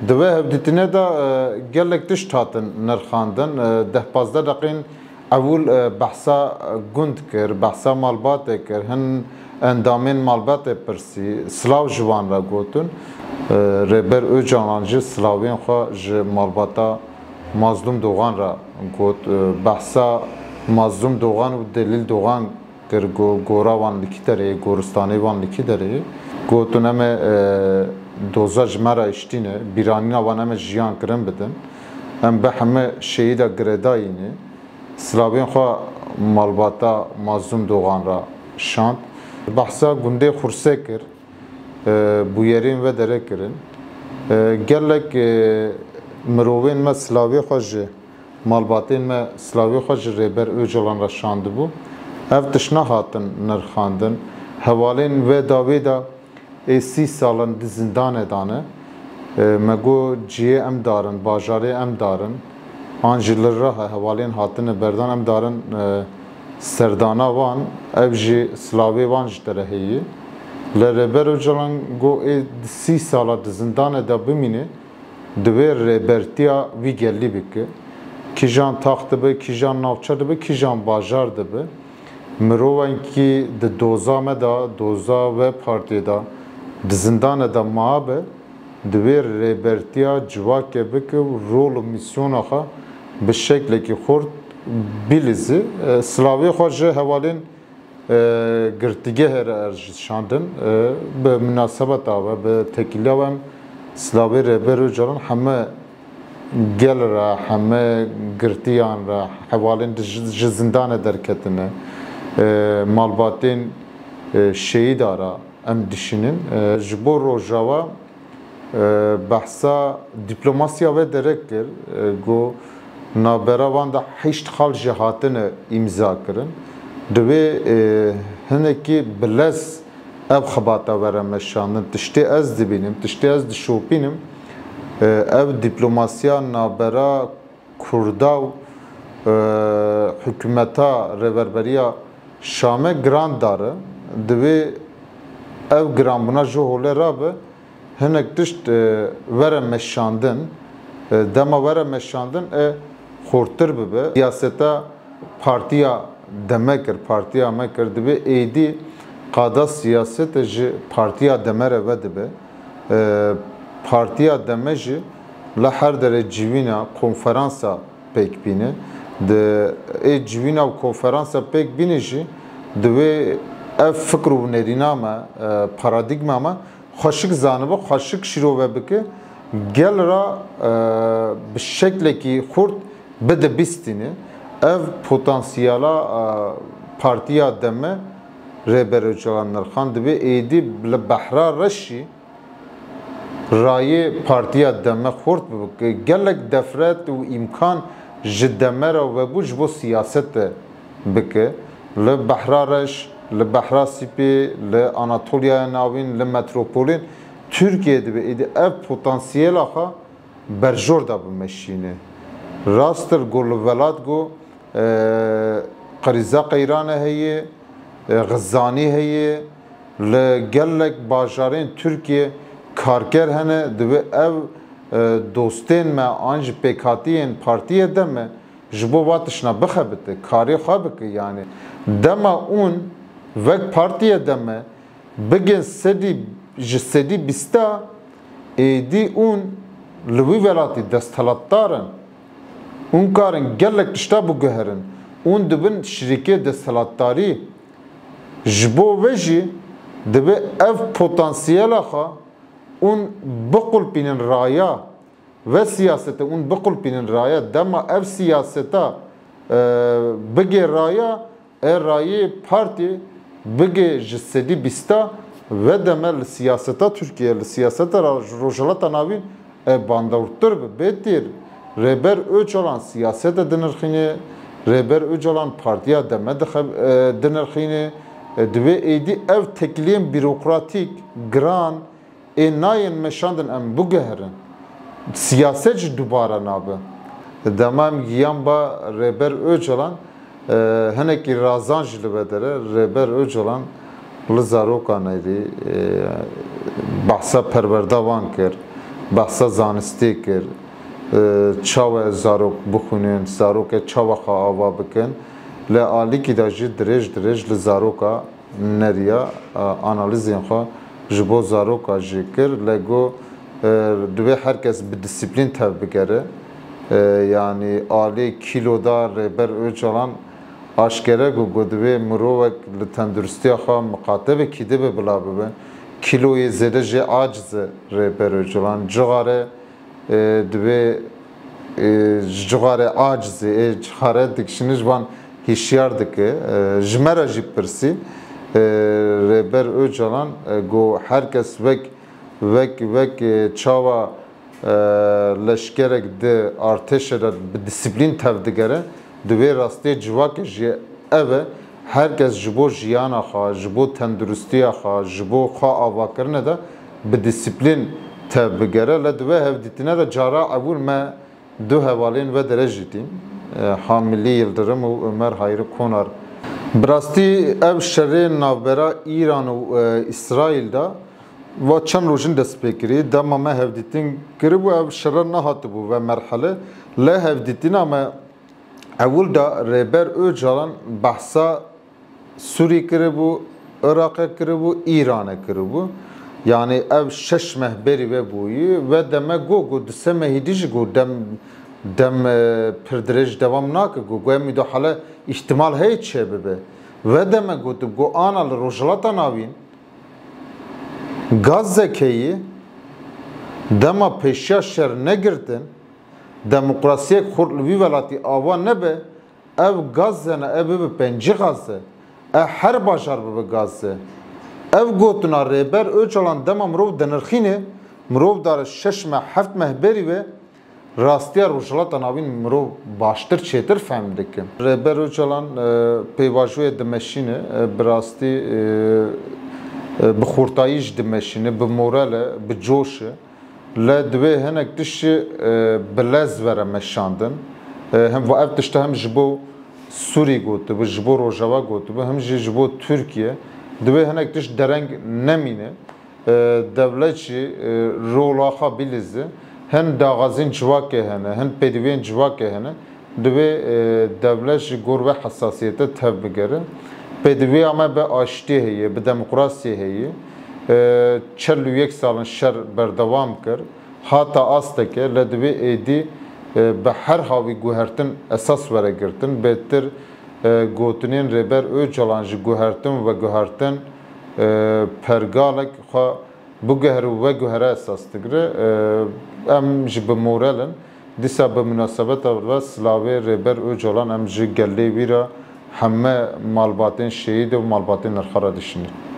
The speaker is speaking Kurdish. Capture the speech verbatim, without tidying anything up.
Di vê hevdîtinê de, e, gelek tişt hatin nirxandin. E, deh pazdeh deqîn ewil, e, behsa gund kir, behsa malbatê kir, hin endamên malbatê pirsî, silav ji wan re gotin. E, Rêber Ocalan jî silavên xwe ji malbata Mazlûm Dogan re got. E, behsa Mazlûm Dogan û Delîl Dogan kir, go-, gora wan li kî derê ye, goristanê wan li kî derê ye. Gotin, em ê, e, doza ji me re hiştîne, bîranîna wan em ê jiyan kirin bidin. Em bi heme şehîda girêdayî ne. Silavên xwe malbata Mazlûm Dogan re şand. Behsa gundê Xursê kir, e, bûyerên ve dere kirin. E, gelek, e, mirovên me silavê xwe ji malbatên me silavê xwe ji Rêber Ocalan re şandibû. Ev tişt nehatin nirxandin. Hevalên vê dawê de ê sî salan di zindanê de ne. E, me got cihê em darin, bajarê em darin. An jî li Riha hevalên hatine berdan em darin, e, serdana wan, ev jî silavê wan ji te re heye. Lê Rêber Ocalan got ê sî sala di zindanê de bimîne, divê rêbertiya vî gelî bike. Kîjan tax dibe, kîjan navçe dibe, kîjan bajar dibe. Mirovekî di doza me de, doza vê partiyê de, di zindanê de mabe, divê rêbertiya civakê bike û rol û mîsyona xwe bi şeklekî xurt bilîze. E, silavê xwe ji hevalên, e, girtîgehê re erjîşandin. E, bi minasebeta ve, bi tekîliya we em silavê Rêber Ocalan heme gel re, heme girtiyan re, hevalên di ji, ji zindanê derketine, e, malbatên, e, şehîda re em dişînin. E, ji bo Rojava, e, behsa dîplomasiya ve derek kir, e, got navbera van de heşt xal jî hatine îmza kirin. Divê, e, hinekî bi lez ev xebata were meşandin. Tiştê ez dibînim, tiştê ez dişopînim, e, ev dîplomasiya navbera Kurda û, e, hikûmeta Rêverberiya Şamê giran dare. Divê ev giranbûna ji holê rabe, hinek tişt, e, were meşandin. E, dema were meşandin, e, xurtir bibe. Siyaseta partiya deme kir, partiya me kir. Divê êdî qada siyasete ji partiya deme re vedibe. E, partiya deme jî li her derê civîna konferansa pêk bîne. Di ê civîna û konferansa pêk bîne jî divê ev fikr û nêrîna me, e, paradîgma me xweşik zanibe, xweşik şîrove bike, gel re, e, bi şeklekî xurt bide bîstîne. Ev potansiyela, e, partiya deme Rêber Ocalan nirxan divê êdî li behra reşî rayê partiya deme xurt bike. Gelek defret û îmkan ji deme re vebû ji bo siyasete bike. Li Behra Reş, li Behra Sipê, li Anatoliyaya Navîn, li metropolên Tirkiyeyê dibe êdî ev potansiyela xwe berjor de bimeşîne. Rast ir ku li welat ku, e, qrîza qeyrane heye, e, xizanî heye, li gelek bajarên Tirkiyê karker hene, divê ev, e, dostên me an jî pêkhatiyên partiyê deme ji bo va tiştna bixebite, karê xwe bike. Yanî dema ûn wek partiyê deme bigên sedî, ji sedî bîsta êdî ûn li wî welatî desthilatdar in. Ûn karin gelek tişta biguherin. Ûn dibin şirîkê desthilatdarî. Ji bo ve jî divê ev potansiyela xwe ûn biqulpînin raya ve siyasete ûn biqulpînin raya. Dema ev siyaseta, e, bigê raya, e, rayê partî bigê ji sedî bîsta ve deme li siyaseta Tirkiye, li siyaseta ra-, Rojhilata Navîn, e, bandortir bi. Bê têr Rêber Ocalan siyasete dinirxîne, Rêber Ocalan partiya deme dixe-, e, dinirxîne. E, divê êdî ev tekliyên bîrokratîk, giran, ê nayên meşandin em biguherin. Siyaset jî dubare nabe. Dema em giyan ba Rêber Ocalan, e, hinekî razan jî li vê derê. Rêber Ocalan li zarokan êdî, e, behsa perwerda wan kir. Behsa zanistê kir, e, çawa zarok bixwînin, zaroke çawa xwe ava bikin. Li alîkî de jî dirêj dirêj li zaroka neriya, e, analîzên xwe ji bo zaroka jî kir. Le got, e, divê her kes bi disiplîn tev bigere. E, yanî alê kîlo da Rêber Ocalan aşkere got, got divê mirovek li tenduristiya xwe miqate be, kî dibe bila bibe. Kîloyê zêde jê aciz e Rêber Ocalan. Cixare, e, divê, e, ji cixare acizê, ê cixare dikişîne ji van hişyar dike. E, ji me re jî pirsî, e, Rêber Ocalan, e, got her kes wek, wek, wek, e, çawa, e, leşkerek di artêşe de bi disiplîn tev digere, di wê rastiyê civakê jî ev e, her kes ji bo jiyana xwe, ji bo tenduristiya xwe, ji bo xwe avakirine de bi disiplîn tev bigere. Le di wê hevdîtine de cara ewil me du hevalên ve dirêj dîtin, e, Hamilî Yildirim û Ömer Hayri Konar. Bi rastî ev şerê navbera Îran û, e, Îsraîl de va çend rojin dest pê kirî. Dema me hevdîtin kiribû, ev şere nehatibû ve merhele. Le hevdîtina me ewil de Rêber Ocalan behsa Sûrî kiribû, Iraqê kiribû, Îranê kiribû. Yanî ev şeş meh berî ve bûyî. Ve deme got, got di sê mehî dî jî got dem, dem, e, pir dirêj dewam nake. Got, got ev mudahale îhtimal heye çêbibe. Ve deme got, got ana li Rojhilata Navîn Gazze heye, dema pêşiya şer negirtin, demokrasiyek xurt li vî welatî ava nebe, ev Gazze ne, ev bibe pêncî Gazze. Ev her bajar bibe Gazze. Ev gotina Rêber Ocalan dema mirov dinirxîne, mirov dare şeş meh, heft meh berî ve, rastiya Rojhilata Navîn mirov baştir, çêtir fehm dike. Rêber Ocalan, e, pêvajoyê dimeşîne, e, bi rastî, e, e, bi xurtayî jî dimeşîne, bi moral e, bi coş e. Le divê hinek tişt jî, e, bi lez were meşandin. E, hem va ev tişta hem ji bo Sûrî gotibi, ji bo Rojava gotibi, hem jî ji bo Tirkiye. Divê hinek tişt dereng nemîne. E, dewlet jî, e, rola xwe bilîze. Hin daxwazên civakê hene, hin pêdiviyên civakê hene. Divê, e, dewlet ji gor ve hesasiyete tev bigere. Pêdiviya me bi aştiyê heye, bi demokrasiyê heye. E, çil û yek sal in şer berdewam kir. Hata asteke, le divê êdî, e, bi her hawî guhertin esas were girtin. Bêtir, e, gotinên Rêber Ocalan ji guhertin û veguhertin, e, pergalek xwe biguher û veguhere esas digire. E, em jî bi moral in. Dîsa bi munasebeta ve silavê Rêber Ocalan em ji gelê wî re heme malbatên şehîd û malbatên nirxan re dişînin.